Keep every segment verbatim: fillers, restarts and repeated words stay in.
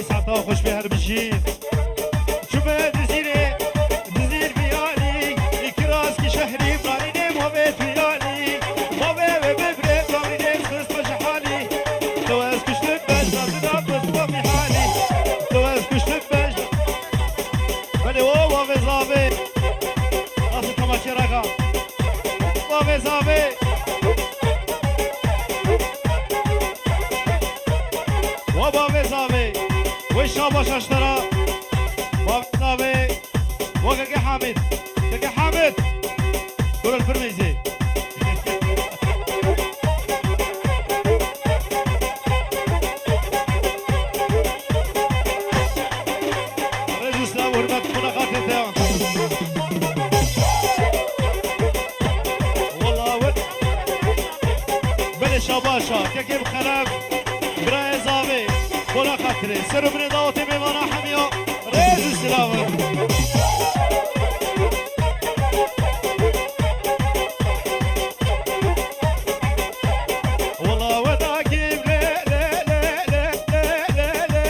Saeta xweş be her bijî. Çûme dizîrê, dizîr biyalî, kiraz ki şehrî, barînê mavê tuyalî. Mavê ve bibre, barînê xist be ji halî. Tew ez kuştim bejna, dina xist be halî. Tew ez kuştim bejna. Belê o, bavê zavê. Nasıl temaşe raka? Bavê zavê. Wa bavê zavê. Wê şabaş aştera. Bavê zavê. Wa keke Hamid. Keke Hamid. Kurul Firmeyzi. Rêz û silav û hurmet, xweda xatirê te. Wela we. Belê şabaşa, kekê bi xelef, birayê zavê, xweda xatirê. Ser û binê dawetê mêvana hemiya, rêz û silav. Wela we dakî lê, lê, lê, lê, lê, lê, lê, lê.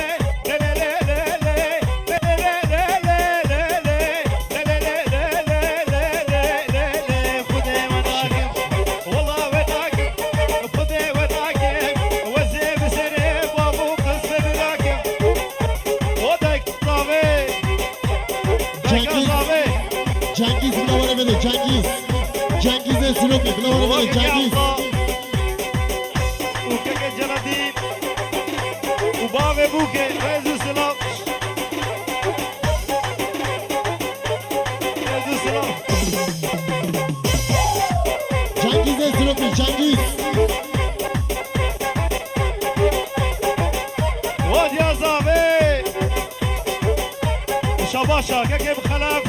Cengiz, Cengiz, bila were vede, Cengiz. Cengiz ê Sinopê, bila were vede, Cengiz. Û keke Celadîn û bavê Bûkê, rêz û silav. Rêz û silav. Cengiz ê Sinopê, Cengiz. Wadiya zavê. Şabaşa, kekê bi xelef.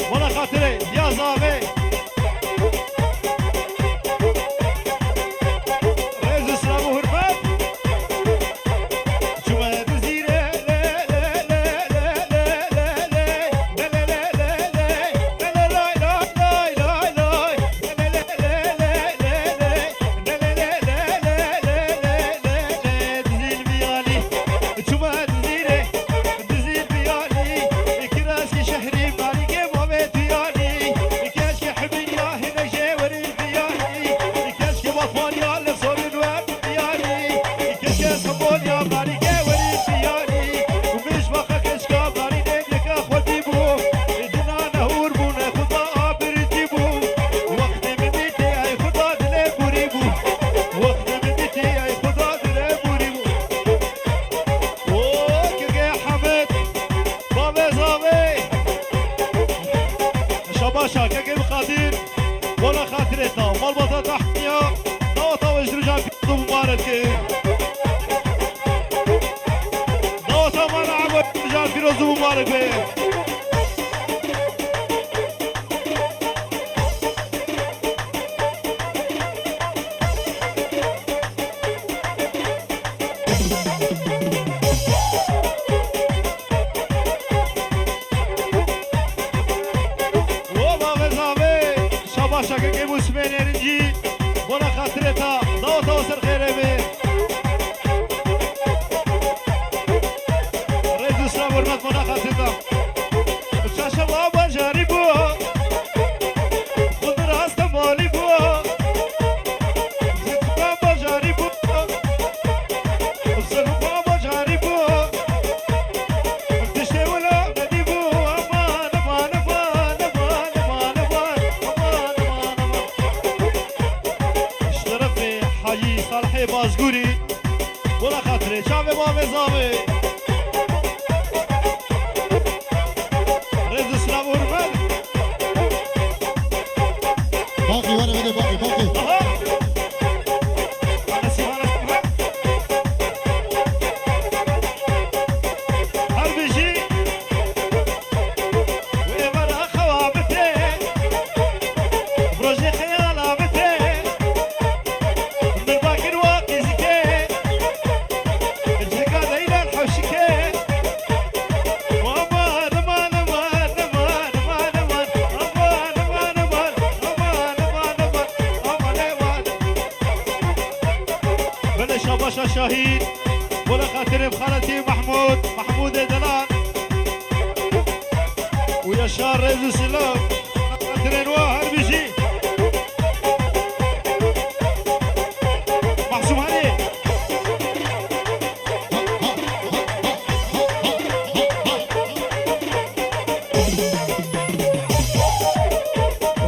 Wala xatirê, ya zavê. Rêz û silav û hurmet. Çûme dizîrê, lê, lê, lê, lê, lê, lê, lê, lê. Şabaşa, kekê bi Xadir, bona xatirê te, malbata te hemiya, daweta we ji rojan pîroz û mubarek be. Daweta me re eba ji rojan pîroz û mubarek be. Wo bavê zavê, şabaşa kekê Musmê Nêrincî, bona xatirê te, daweta we ser xêrê be. Rêz û silav hurmet, bona xatirê te. Silav. Tren wa her bijî. Mahsûm herê.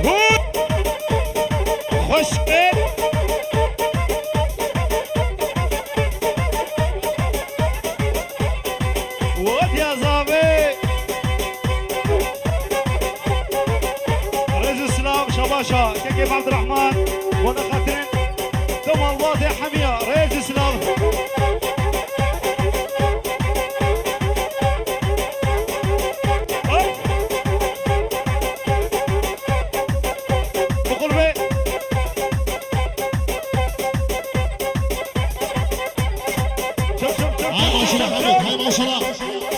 Hû! Xweş be. Wadiya zavê. Rêz û silav, şabaşa. Kekê Abdurrahman. Bona xatirin. Tu malbatê hemiya. Rêz û silav. Hop. Biqul be. Çap, çap, çap, Hay çap, maşallah çap, Hemî, çap. Hay maşallah.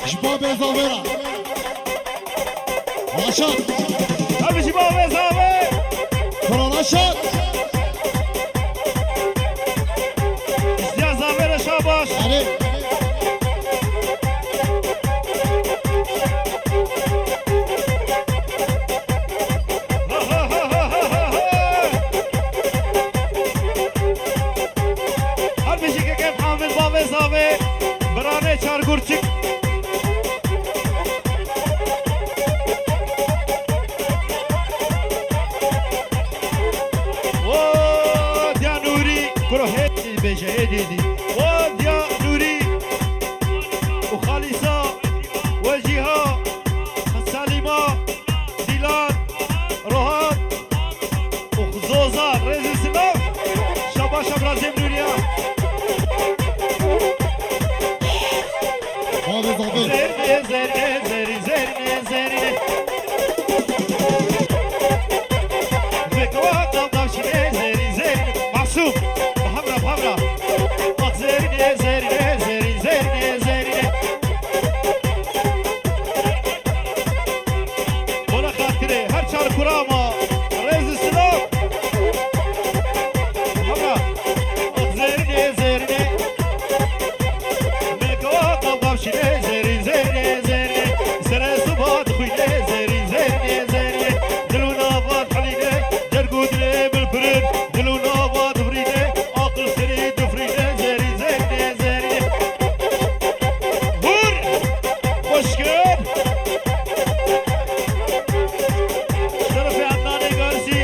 Ji bo bêzavê re. Raşat. Tabii ji bo bêzavê. Kral Raşat. Ji ya zavê re şabaş. Erê. Her bijî kekê Hamid bavê zavê, biranê Çargurçik. O diya Nûrî, kuro hêdî bêje, hêdî dî. O diya Nûrî û Xalîsa, Wecîha, Selîma, Dîlan, Rohan û Zozan, rêz û silav. Şabaş, şabaş, Cem Nuriye. Abi, abi. Zerine, zerine, zeri, zerine, zerine. Vekova, kav, kav, şine, zeri, zerine. Masum, hamra, hamra. Bak, zerine, zerine, zeri, zerine, zerine. Bona xatirê her çar kurama rêz û silav. Hemra. Zerine, zerine. Meka qavqav şine, zeri, zerine, zerine. Sere suba dixwîne, zeri, zerine, zerine. Dil û nava dixelîne, cerg û dilê bilbirin. Dil û nava divirîne, aqil serî difirîne, zerî, zerî, zerî. Hûr! Xweşkin! Şerefê Ednanê Garzî.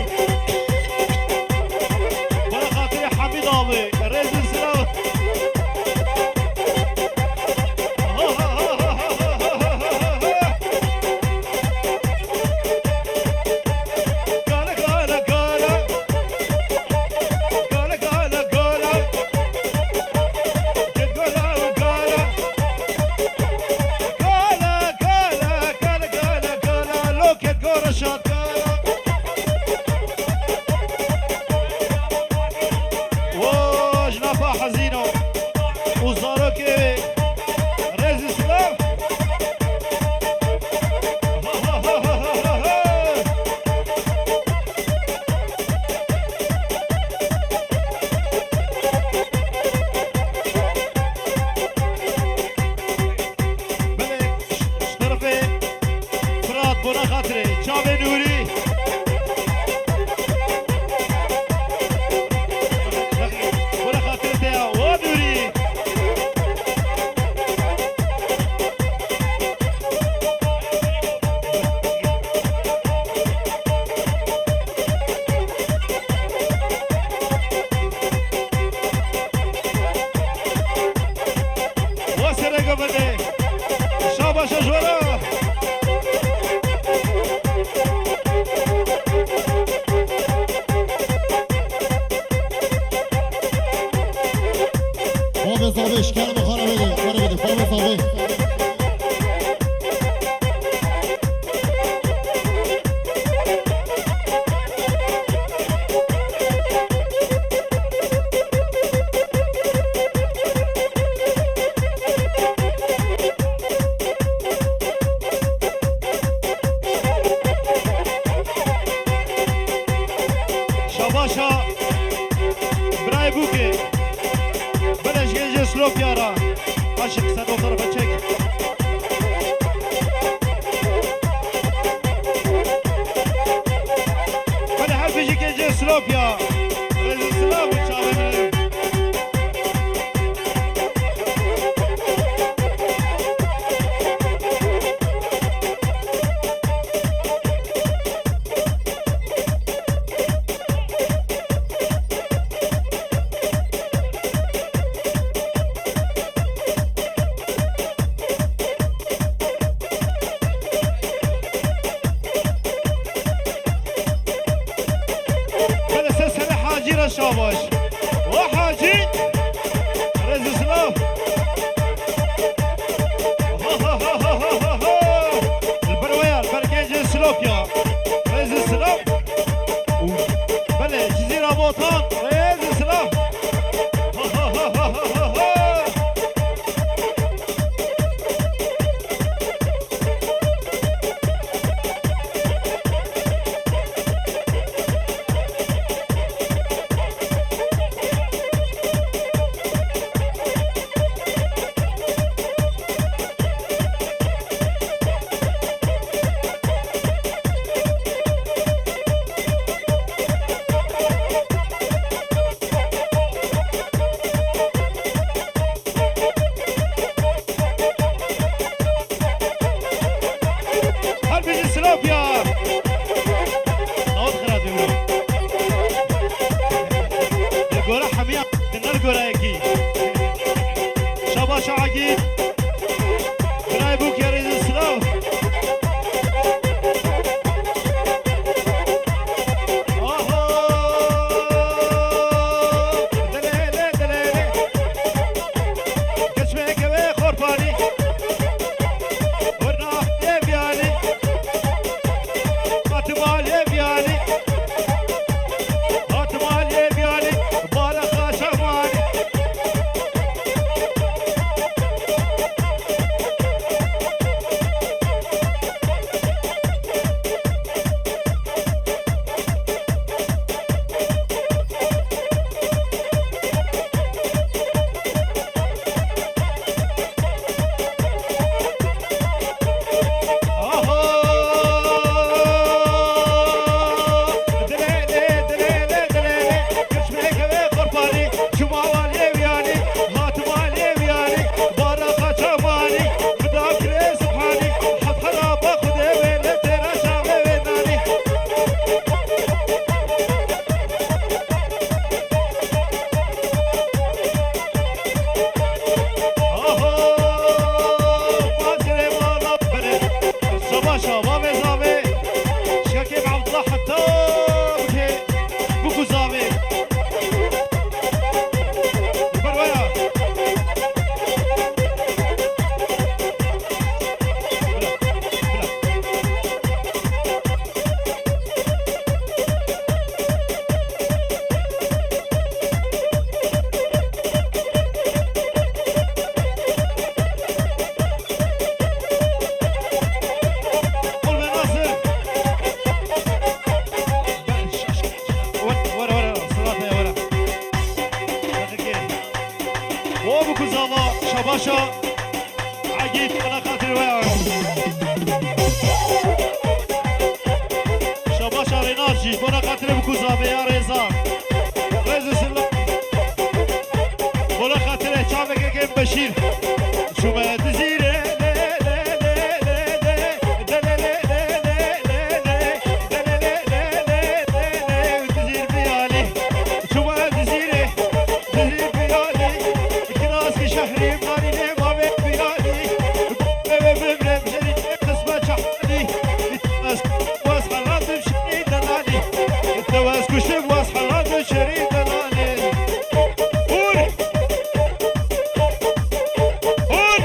Bana xatirê Hamid abi. Rêz û silav. Gala, gala, gala. Gala, gala, gala. Gala, gala, gala. Gala, gala, gala, gala, gala. Loket gora şat gala. Wo, jinafa hezîno. Û zarokê wê. Rêz û silav. Belê, ji terefê Firat, bona xatirê, çavê Nûrî. Bona xatirê te ya, wa Nûrî. Wa sereke bide. Şabaşa jora. Bavê zavê, şikere bi xara bide, xara bide, bavê zavê. Şabaşa birayê Bûkê. Beleş gêjê Slopya ra. Aşık, sen o tarafa çek. Ku zavê ya rêza. Rêz û silav. Bola xatirê çaveke kêm Beşîr. Çûme Cizîrê, lê, lê, lê, lê, lê, lê, lê, lê, lê, lê, lê, lê, lê, lê, lê, lê, lê, lê, Cizîr biyalî. Çûme Cizîrê, Cizîr biyalî. Kiraz ki şehrî marî nê mavê biyalî. Eve bimrem jeri nê qisme çahali. Wes, wes xelat şerî delalî. Te wes kuştî wes xelat şerî delalî. Hûr! Hûr!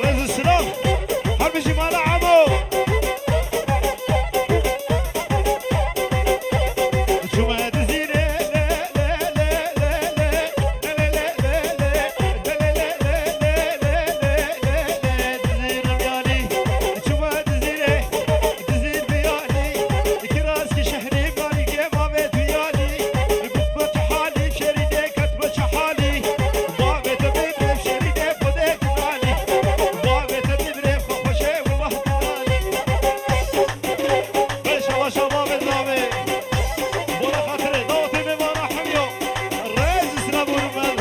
Rêz û silav. Her bijî mala Emo. Çûme Cizîrê, lê, lê, lê, lê, lê. Beşa, beşa, bavê navê. Bola xatirê, dawetê mêvana hemiya. Rêz û silav û hurmet.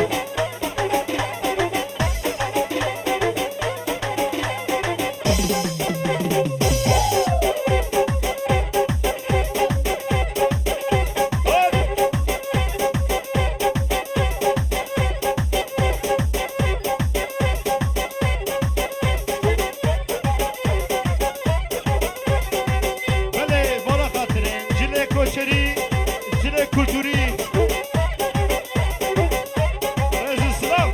Belê, bala xatirê, cilê koçerî, cilê kulturî. Rêz û silav.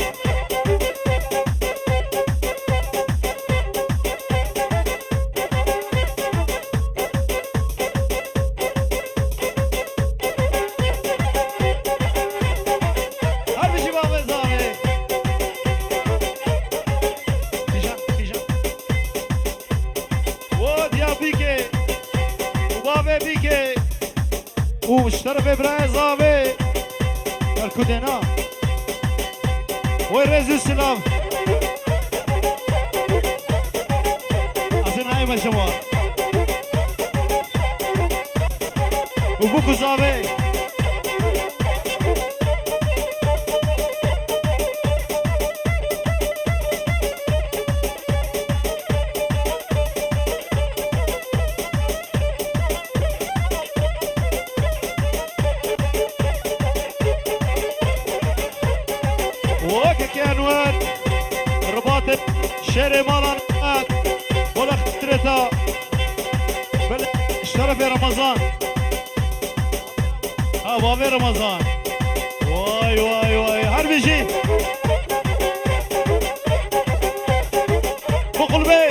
Her bijî bavê zavê. Kîjan, kîjan. Wo diya bîkê. Û bavê bîkê. Û ji terefê birayê zavê. Erkudê na. Wê rêz û silav. Ez ê nayê me ji wan. Û bû ku zavê. Wekeke Enwer, ribatê şerê malan Enwer, bola xatirê ta, belê ji terefê Remezan. Ha, bavê Remezan. Vay, vay, vay. Her bijî. Biqulbê.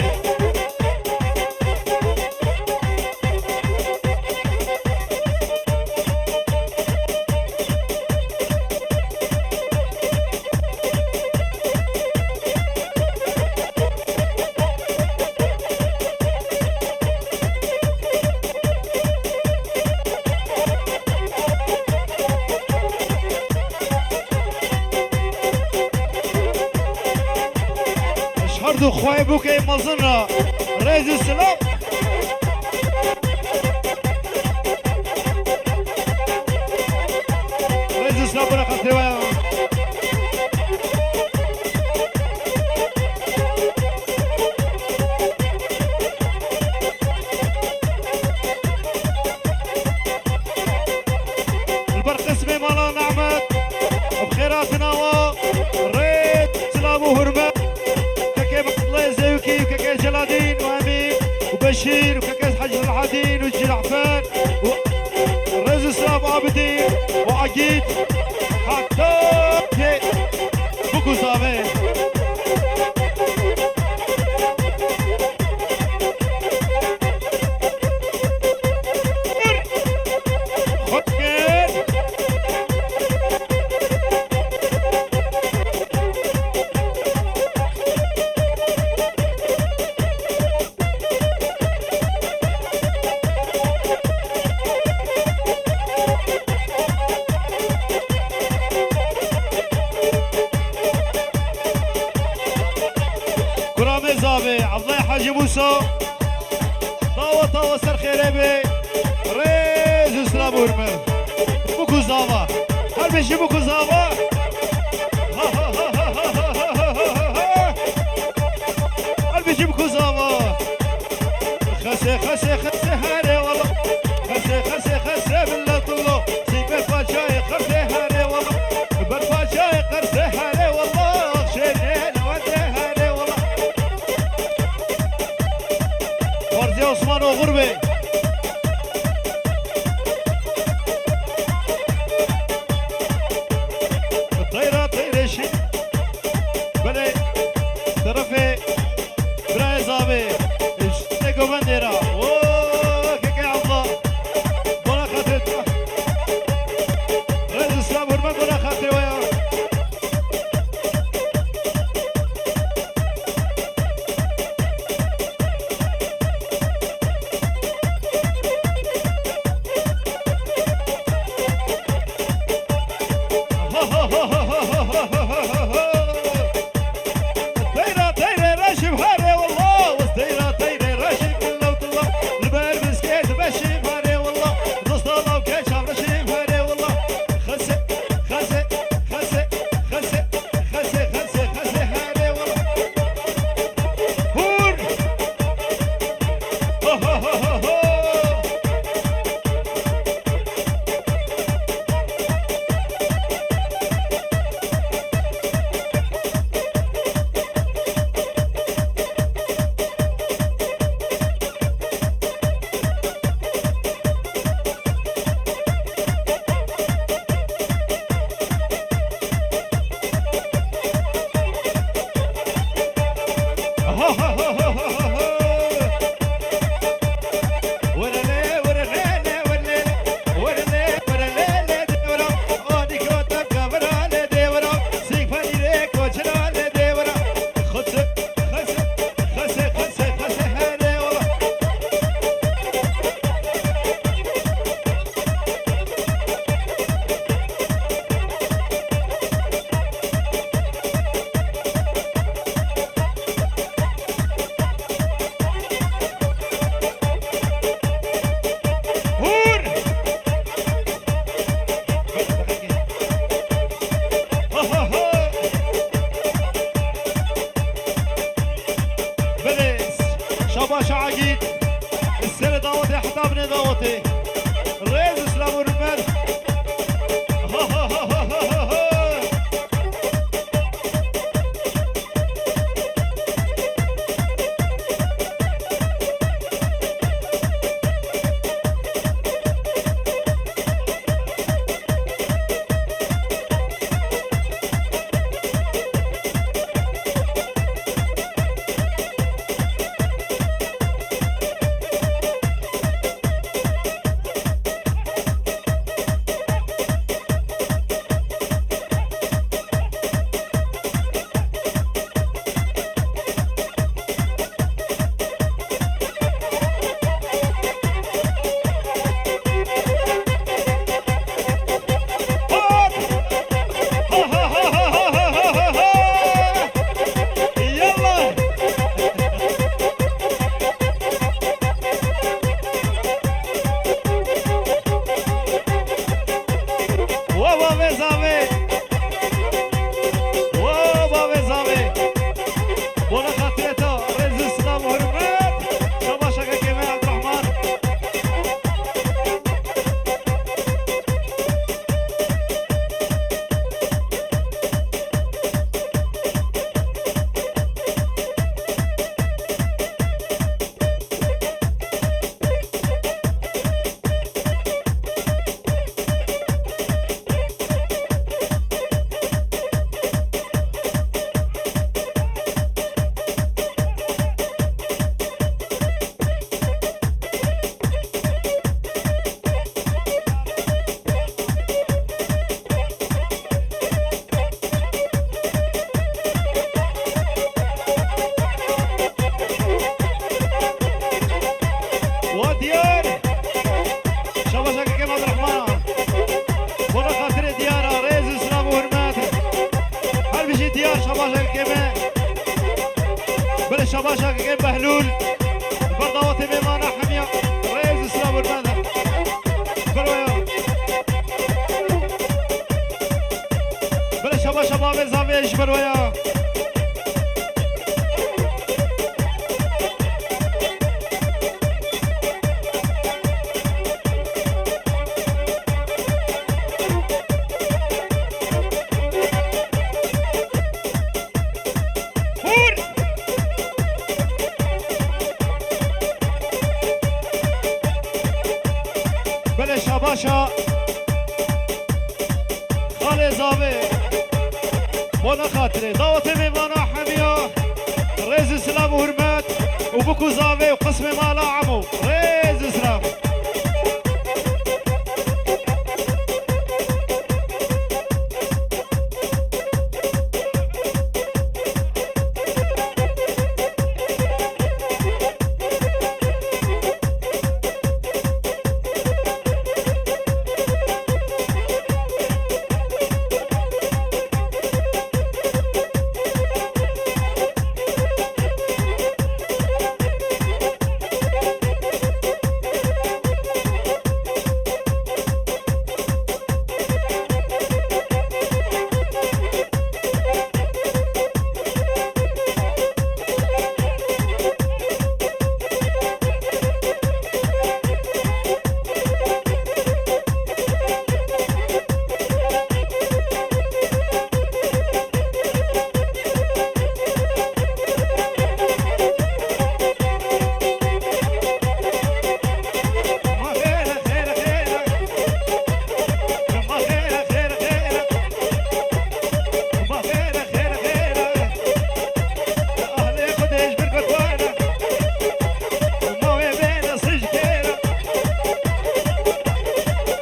Ji her du xweyê bûkê mezin re rêz û silav. Rêz û silav bira xatirê we. Li ber qismê mala Nehmet, bi xêr hatina we, rê, silav û hurmet, kekê Abdullah Zewkî, kekê Celadîn û Emîn û Beşîr û kekê Hecî Selahedîn û Cerfer û rêz û silav Abidîn û Egîd, heta tê bikuzavê. Daweta we ser xêrê be. Rêz û silav û hurmet. Bikû zava. Her bijî bikû zava. Her bijî bikû zava. Xesê, xesê, xesê herê wala. Xesê, xesê, xesê milletullah. Sî ber paçayê xesê herê wala. Ber paçayê xesê herê wala. Şêrê lewendê herê wala. Xwarzîya Osman oxir be. Teyra teyrê şî. Belê, terefê birayê zavê. Tê govendê ra. Oo, keke Abla. Bona xatirê tu. Rêz û silav hurmet bona xatirê we ya. Teyra teyrê reşim herê wallah, teyra teyrê reşim lewtullah, li ber biskê dibeşim herê wallah, dosta law keç avreşim herê wallah. Xese, xese, xese, xese. Xesê, xesê, xesê herê wala. Hûr! Ho, ho, ho, ho, ho! Hûr! Belê, şabaş Agîd. Li serê dawetê heta binê dawetê. Rêz û silav û hurmet. Wa bavê zavê. Wa bavê zavê. Bona xatirê te, rêz û silav û hurmet. Şabaşa kekê me Abdurrahman. Wa diyar. Şabaşa kekê me Abdurrahman. Bona xatirê diyara, rêz û silav û hurmet. Her bijî diyar şabaşa kekê me. Belê şabaşa kekê Behlûl. Şebabê zavê ji ber we ya. Hûr! Belê şabaşa. Xalê zavê. Bona xatirê. Dawetê mêvana hemiya. Rêz û silav û hurmet. Û bikû zavê û qismê mala emo. Rêz û silav.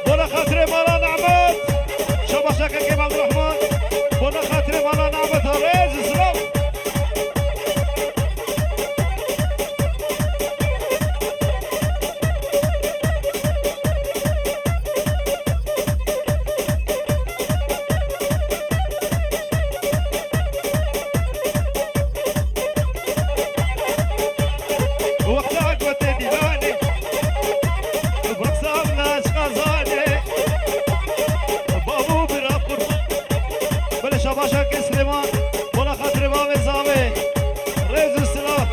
Bona xatirê mala Nehmet. Şabaşa Kekê Abdurrahman. Bona xatirê mala Nehmet. Rêz û silav. Wexta ku tê dîlanê, bi rexsa min aşqa zanê, bavû bira qurban. Belê şabaşa ke Silêman, bona xatirê bavê zavê, rêz û silav.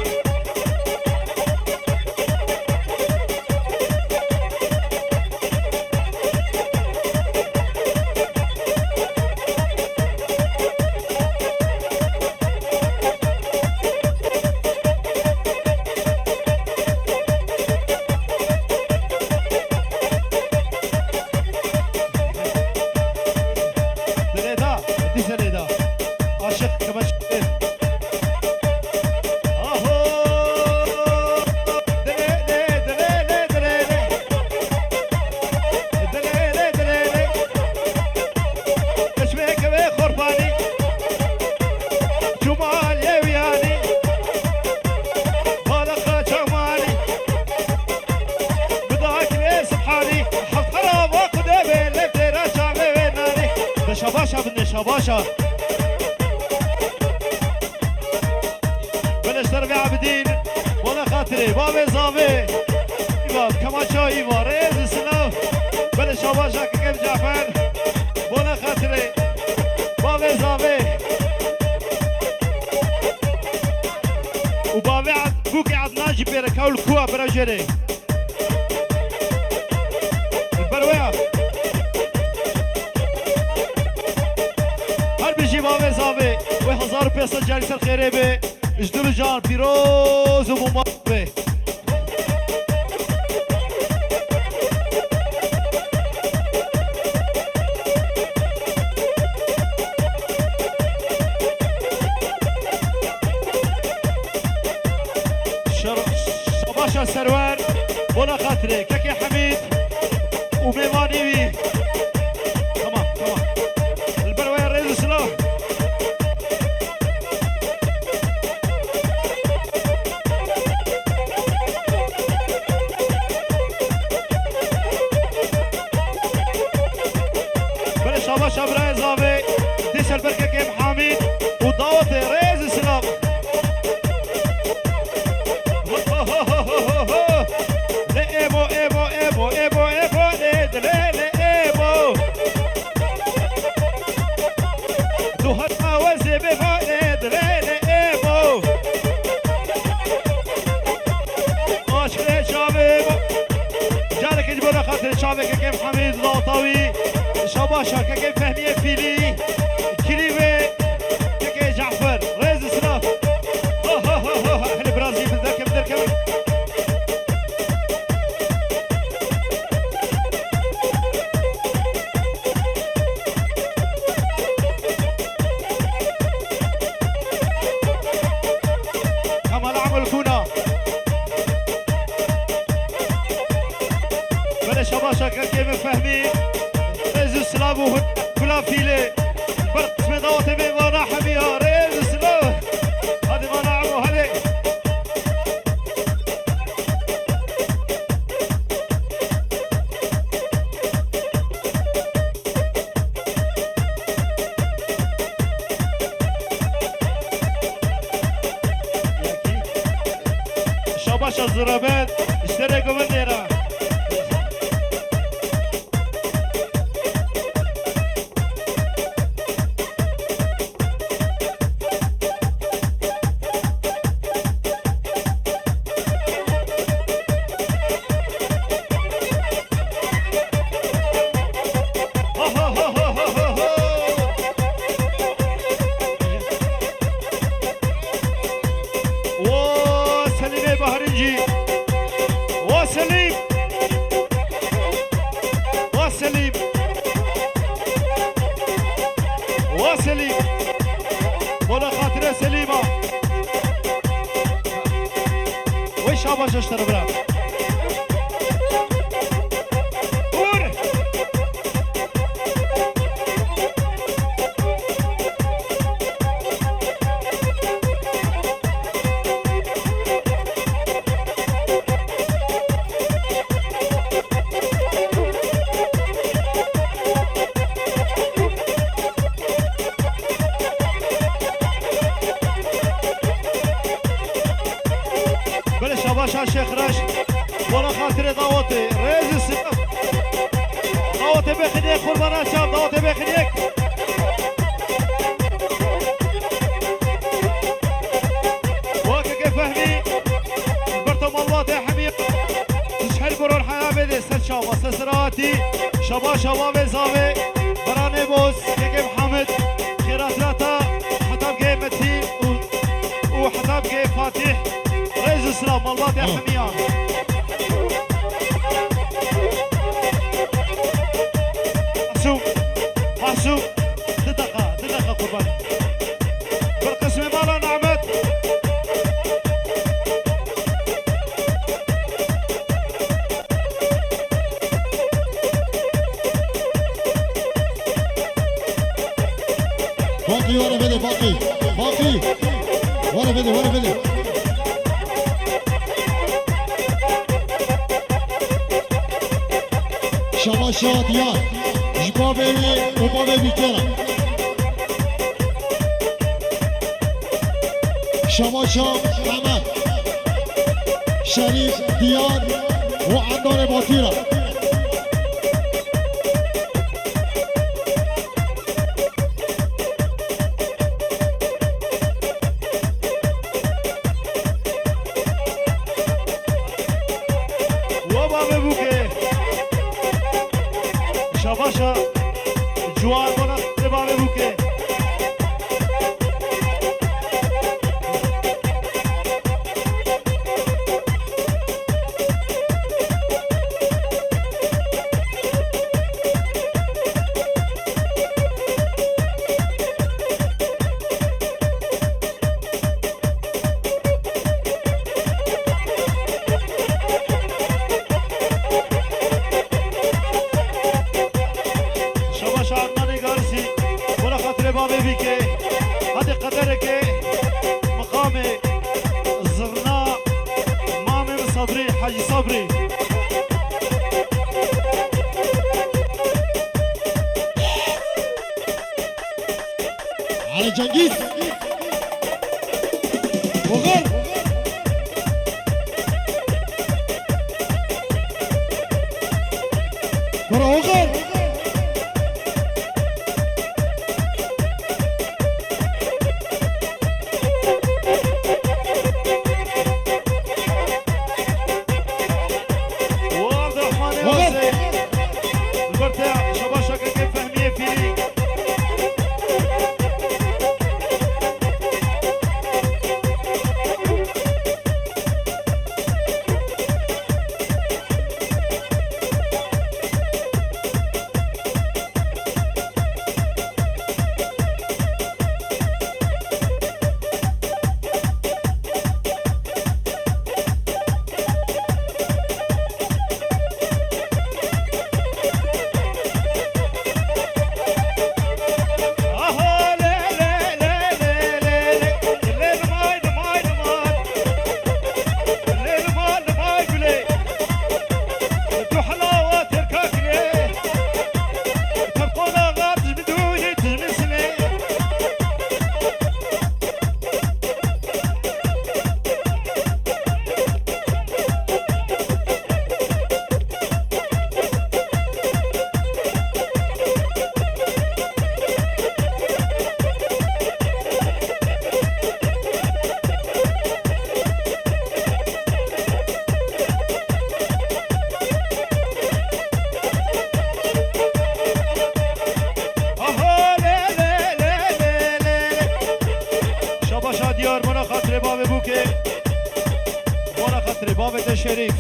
Dilêda, dîse lêda. Aşiq, kemençe. Aho! Dilê, dilê, dilê, dilê, dilê. Dilê, dilê, dilê, dilê. Çeşmê kevê Xorpanî. Çûma lê wiyanî. Baliqa çamanî. Bidakî lê Subhanî. Heft herava xudê bê lê têra çavê wê nanî. De şabaşa bine şabaşa. Belê ji terefê Ebidîn, bona xatirê, bavê zavê. Îva, kemaça îva, rêz û silav. Belê şabaşa Kekem Cafer, bona xatirê, bavê zavê. Û bavê Ed-, bûkê Ednan jî pê re kew li kuwa bira jêrê. Li ber we ya. Her bijî bavê zavê, wê hezar û pênc sed carî ser xêrê be, ji dil û can pîroz û mûmar be. Şer-, şabaşa Serwer, bona xatirê Kekê Hemîd û mêvanê wî. Tamam, tamam. Li ber we rêz û silav. Belê şabaşa birayê zavê, dê ser ber Kekê Hamîd û dawetê rêz û silav. Lê êbo, êbo, êbo, êbo, êbo, lê dilê, lê Ew ê zêbê vanê dilê êbo. Aşkê çavê bo. Carekê ji bo re xatirê çavê kekê Mihemîd Latawî. Şabaşa kekê Fehmiyê Fîlî. Kilî wê kekê Cafer. Rêz û silav. Ho, ho, ho, ho, ho. Hele birazî bi derkevin, derkevin. Kemal Amul Kuna. Belê şabaşa kekê min Fehmî. Rêz û silav û hûn kula fîlê. Ber qismê dawetê bê vana hemiya. Rêz û silav. Hadi vana Emo, hadi. Şabaşa zirabet, işlere guvendera. Wo Selîmê Bahrincî. Wo Selîm. Wo Selîm. Wo Selîm. Bona xatire Selîma. Wey şabaş ji te re bira. Ur. Belê şabaşa Şêx Reş. Bona xatirê dawetê. Rêz û silav. Dawetê bêxiniyek qurbana çav. Dawetê bêxiniyek. Wa keke Fehmî. Berto malbatê hemiya. Tişhel buron haya bêdê ser çava. Ser siratî. Şabaşa bavê zavê. Beranê boz. Keke Mihemed. Xêratirata. Heta bigê Metî û û heta bigê Fatîh. Rêz û silav malbatê hemiya. Mahsû, Mahsû, du deqa, du deqa qurban. Bir qismê mala Nehmet. Baqî, were bide, Baqî. Baqî. Were bide, were bide. Şabaşa Diyar. Ji bavê wê û bavê Bîkê re. Şabaşa Mehmet. Şerîf, Diyar û Endarê Batî re. Wa bavê bûkê. Şabaşa. Ciwan bona bavê bûkê. Şabaş Armanê Garsî, bona xatirê bavê bîkê. Hadi qederekê miqamê zirna mamê min Sabrî, Hacî Sabrî. Alê Cengiz. Oxir. Kura Oxir. Yar, bona xatirê bavê Bûkê. Bona xatirê bavê te Şerîf.